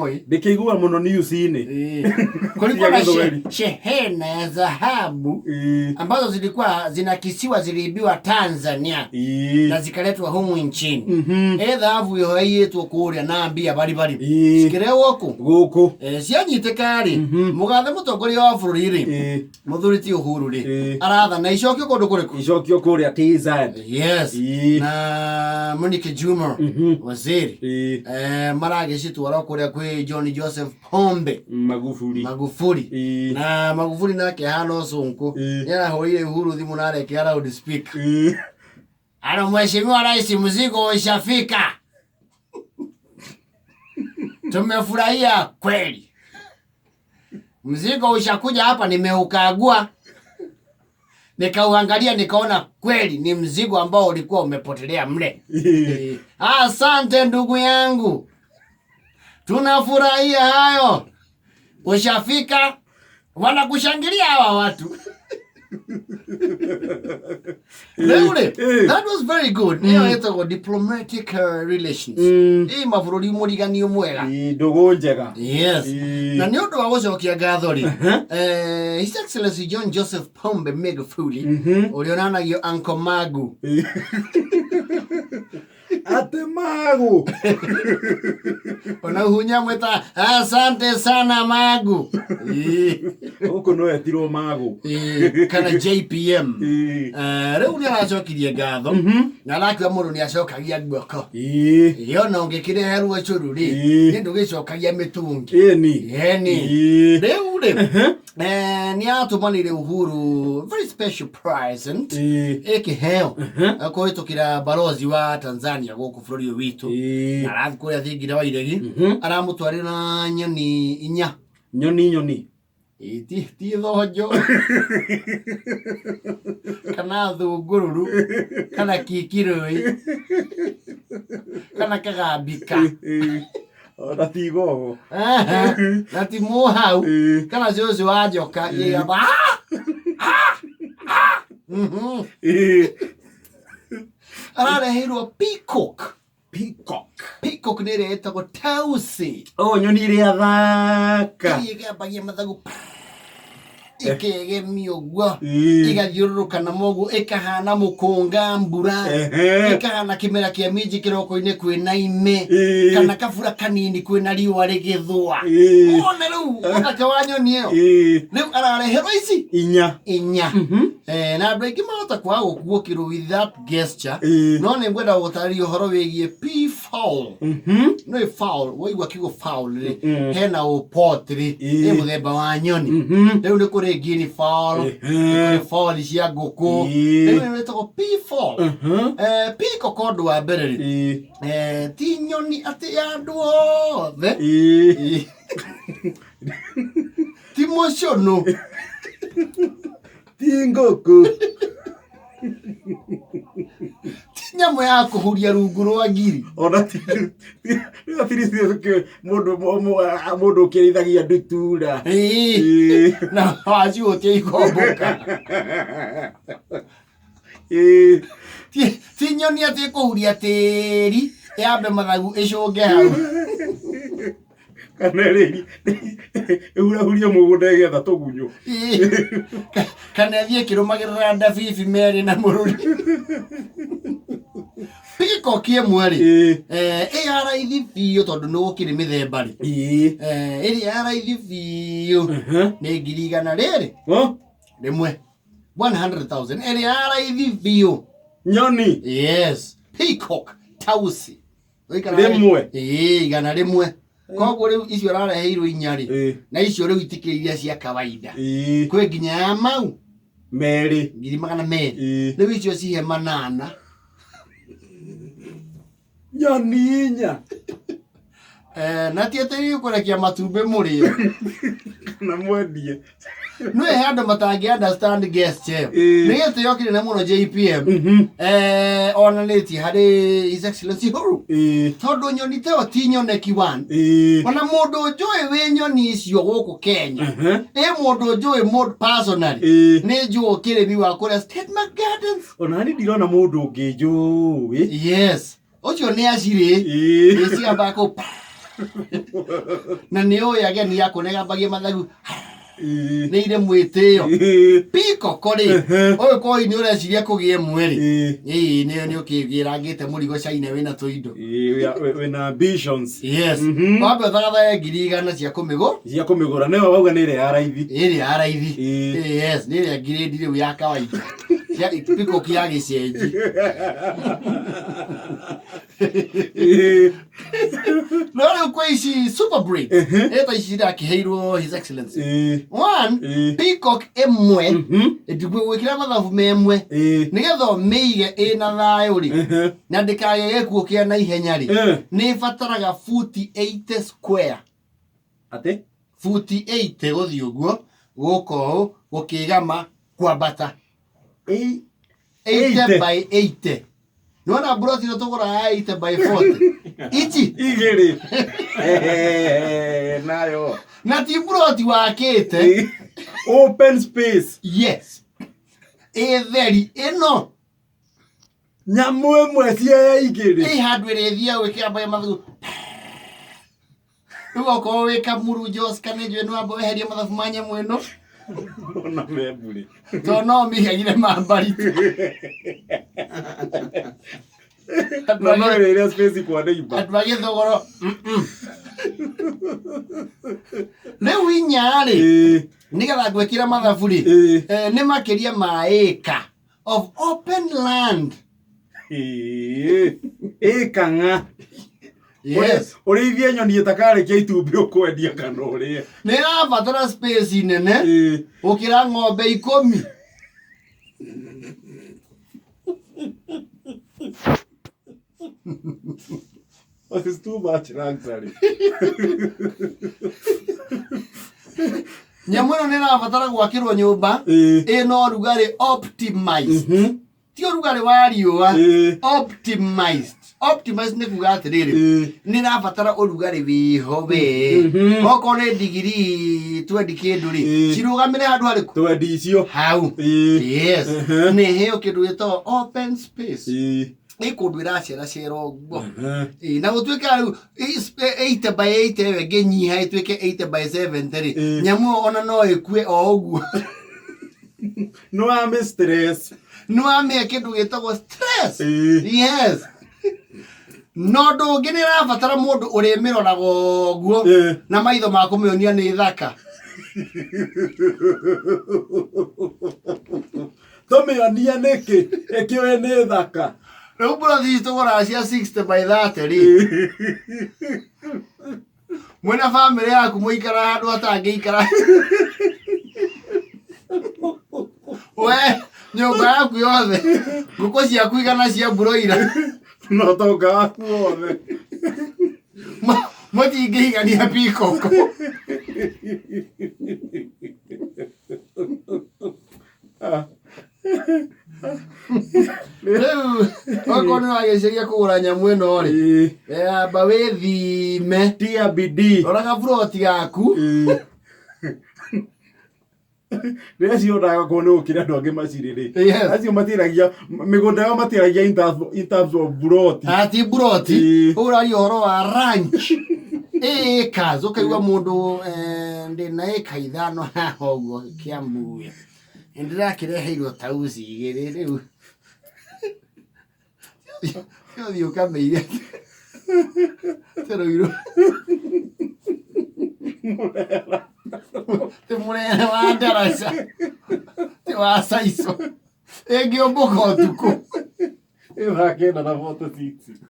Moi. Ndĩkĩigua mũno news-inĩ. Kulikuwa na Cia Gĩthweri. shehena ya dhahabu ambazo zilikuwa zinakisiwa ziliibiwa Tanzania na zikaletwa humu nchini. Ĩ thahabu ĩyo yaiyĩtwo kũrĩa na mbia baribari cikĩrehwo kũ? Gũkũ. Cianyitĩka rĩ, mũgathe mũtongoria wa bũrũri rĩ, mũthuri ti Uhuru rĩ, arathana icokio kũndũ kũrĩkũ? Icokio kũrĩa TZ. Yes. Na Monique Juma waziri maragĩcitwara kũrĩa kwĩ John Joseph Pombe Magufuli. Magufuli. Na Magufuli nake hana ũcũngũ, nĩarahũrire Uhuru thimũ na arekĩra loud speaker. Alo, Mheshimiwa Rais, mzigo ushafika. Tumefurahia kweli. Mzigo ushakuja hapa, nimeukagua nikauangalia, nikaona kweli ni mzigo ambao ulikuwa umepotelea mle. Asante ndugu yangu, tunafurahia hayo. Ushafika, wanakushangilia hawa watu. Rĩu rĩ, that was very good. Nĩyo ĩtagwo diplomatic relations. Ĩ mabũrũri mũriganio mwega. Ndũgũ njega. Yes. Na nĩ ũndũ wa gũcokia ngatho rĩ, His Excellency John Joseph Pombe Magufuli, ũrĩa ũranagio Uncle Magu. Atĩ Magu. Ona uhunya mwĩta asante sana Magu. Gũkũ no etirwo Magu. Kana JPM. Rĩu nĩ aracokirie ngatho na arakiuga mũndũ nĩ acokagia guoko. Ĩ ona ũngĩkĩreherwo cũrũ rĩ, nĩ ndũgĩcokagia mĩtũngi. Ĩni. Ĩni. Rĩu rĩ, nĩ atũmanire Uhuru very special present, ĩkĩheo kũhĩtũkĩra balozi wa Tanzania gũkũ bũrũri ũyũ witũ. Na arathiĩ kũrĩa thingira wa iregi, aramũtwarĩra nyoni inya. Nyoni. Ĩ, ti thonjo kana thũngũrũrũ kana kikirũĩ kana kagambika. Ona ti gogo. Aha, na ti mũhau kana cũcũ wa njoka ĩgamba. Arareheirwo peacock. Peacock. Peacock nĩ ĩrĩa ĩtagwo tausi. Oh, nyoni ĩrĩa thaka. Ĩrĩa ĩgambagia mathagu ĩkegemia ũguo, ĩgathiũrũrũka na moguo, ĩkahana mũkũnga mbura, ĩkahana kĩmera kĩa minji kĩroko-inĩ kwĩna ime kana kabura kanini kwĩna riũa rĩgĩthũa. One rĩu ũthaka wa nyoni ĩyo. Rĩu arareherwo ici Inya. Inya. Na andũ aingĩ mahota kwaga gũkuũkĩrwo with that gesture, no nĩ ngwenda gũtarĩria ũhoro wĩgiĩ peafowl. Nĩ fowl, waigua kiugo fowl rĩ, hena ũpotri, nĩ mũthemba wa nyoni. Rĩu nĩ kũrĩ guinea fowl, nĩ kũrĩ fowl cia ngũkũ. Rĩu nĩ ĩtagwo peafowl. Peacock ũndũ wa mbere rĩ, ti nyoni atĩ ya andũ othe. Ti mũcũnũ. Ti ngũkũ. Ti nyamũ ya kũhuria rungu rwa ngiri. Ona ti mũndũ mũndũ ũkĩrĩithagia ndutura. Na waciũtia ikombũka. Ti nyoni atĩ ĩkũhuria tĩri yambe mathagu ĩcũnge hau. Kana rĩri ĩhurahurie mũgũnda ĩgĩetha tũgunyũ. Kana ĩthiĩ ĩkĩrũmagĩrĩra ndabibi merĩ na mũrũri. Peacock ĩmwe rĩ, ĩ ya raithi biũ, tondũ nĩ gũkĩrĩ mĩthemba rĩ, ĩrĩa ya raithi biũ nĩ 100,000 rĩrĩ rĩmwe, 100,000, ĩrĩa ya raithi biũ. Nyoni. Yes, peacock tausi. Rĩmwe. Ĩĩ, 100. Koguo rĩu icio arareheirwo inya rĩ, na icio rĩu itikĩrĩ iria cia kawaida. Kwĩ nginya ya mau Merĩ. 200,000. Rĩu icio cihe 800. Nyoni inya. Na ti atĩ rĩu kũrekia matumbĩ mũrĩe. Kana mwendie. No he andũ matangĩ understand gesture ĩyo. Nĩ gĩtĩo kĩnene mũno JPM onanĩtie harĩ His Excellency Uhuru, tondũ nyoni ta ĩyo ti nyoneki one. Ona mũndũ njũĩ wĩ nyoni icio gũkũ Kenya, ĩ mũndũ njũĩ mũndũ personally, nĩ njũĩ kĩrĩmi wa kũrĩa State Mark Gardens. Ona ni ndirona mũndũ ũngĩ njũĩ. Yes, ũcio nĩ acirĩ ĩciamba kũ. Na nĩ ũĩ ageni yakwa nĩgambagia mathagu nĩ irĩ mwĩtĩo. Peacock rĩ, ũyũ koi nĩ ũreciria kũgĩa ĩmwe rĩ, ĩĩ nĩ nĩ ũkĩgĩrangĩte mũrigo China wĩna tũindo. Wĩna ambitions. Yes. Wambe ũthagathage 100,000 cia kũmĩgũ Cia kũmĩgũra nĩwe wauga nĩ ĩrĩa ya raithi. Ĩrĩa ya raithi. Ĩĩ. Yes, nĩ ĩrĩa ngirĩndi rĩu ya kawaida. Cia peacock ya gĩcenji. No rĩu kwĩ ici super breed ĩta ici irakĩheirwo His Excellency. One, peacock ĩmwe gwĩkĩra mathabu memwe nĩgetha ũmĩige ĩna thayũ rĩ na ndĩkagĩe gĩkuũ kĩa naihenya rĩ, nĩ ĩbataraga futi 80 square. Atĩ? Futi 80 gũthiĩ ũguo gũka ũũ gũkĩgama kwambata. 80 80. By 80. Nĩwona mburoti ĩno tũgũraga ya 80 by 40 ici? Igĩrĩ. Nayo. Na ti mburoti wakĩte. Open space. Yes, ĩtheri ĩno. Nyamũ ĩmwe cia igĩrĩ. Ĩ handũ ĩrĩthiaga gwĩkĩra mathagu. Rĩu okorwo wĩ kamuru Jos kana njũĩ nĩ wamba weherie mathabu ma nyamũ ĩno. Ona membure. Tondũ no mĩigagire mambarita. Na no ĩrĩa ĩrĩa space kwa neighbor. Andũ a gĩthogoro. Rĩu inya rĩ, nĩgetha ngwĩkĩra mathabu rĩ, nĩ makĩria ma acre of open land. Ĩkang'a. Yes. Ũrĩithie nyoni ĩtakarĩkia itumbĩ ũkwendia kana ũrĩe. Nĩ ĩrabatara space nene gũkĩra ng'ombe 10. That is too much luxury. Nyamũ ĩno nĩ ĩrabatara gwakĩrwo nyũmba ĩna ũrugarĩ optimized, ti ũrugarĩ wa riũa. Optimized, optimized nĩ kuga atĩrĩrĩ, nĩ ĩrabatara ũrugarĩ wĩho we. Okorwo nĩ digirii 20 kĩndũ rĩ, cirũgamĩre handũ harĩkũ? 20 icio. Hau. Yes. Nĩ heo kĩndũ gĩtagwo open space. Ĩ kũndũ ĩraceracera ũguo. Ĩ, na gũtuĩka rĩu 80 by 80 ĩyo ĩngĩnyiha ĩtuĩke 80 by 70 rĩ, nyamũ ĩyo ona no ĩkue o ũguo. No wamĩ stress. Nĩ wamĩhe kĩndũ gĩtagwo stress. Yes. Na ũndũ ũngĩ, nĩ ĩrabatara mũndũ ũrĩmĩroraga ũguo na maitho ma kũmĩonia nĩ thaka. Tũmĩonie nĩkĩ ĩkĩũĩ nĩ thaka. Rĩu mburoti ici tũgũraga cia 60 by 30 rĩ, mwĩna bamĩrĩ yaku mũikara handũ hatangĩikara we nyũmba yaku yothe, ngũkũ ciaku 100 cia mburoira Na ũtonga waku wothe. Mũtingĩigania peacock. Rĩu okorwo nĩ wagĩciria kũgũra nyamũ ĩno rĩ, amba wĩthime. Tia bidii. Rora gaburoti gaku. Rĩrĩa cionaga korwo nĩ gũkĩra andũ angĩ macirĩ rĩ, acio matiragia mĩgũnda yao, matiragia in terms of buroti. Ati buroti. Ũraria ũhoro wa ranch acres, ũkaigua mũndũ, ndĩna ĩka 5 haha ũguo Kiambu, nĩndĩrakĩreheirwo tausi 2 rĩu ciothiĩ ũkamĩire tĩrũirũ ti mũrere wa ndaraca ti wa caico ĩngĩũmbũka ũtukũ. Ĩthaa 9 na 46.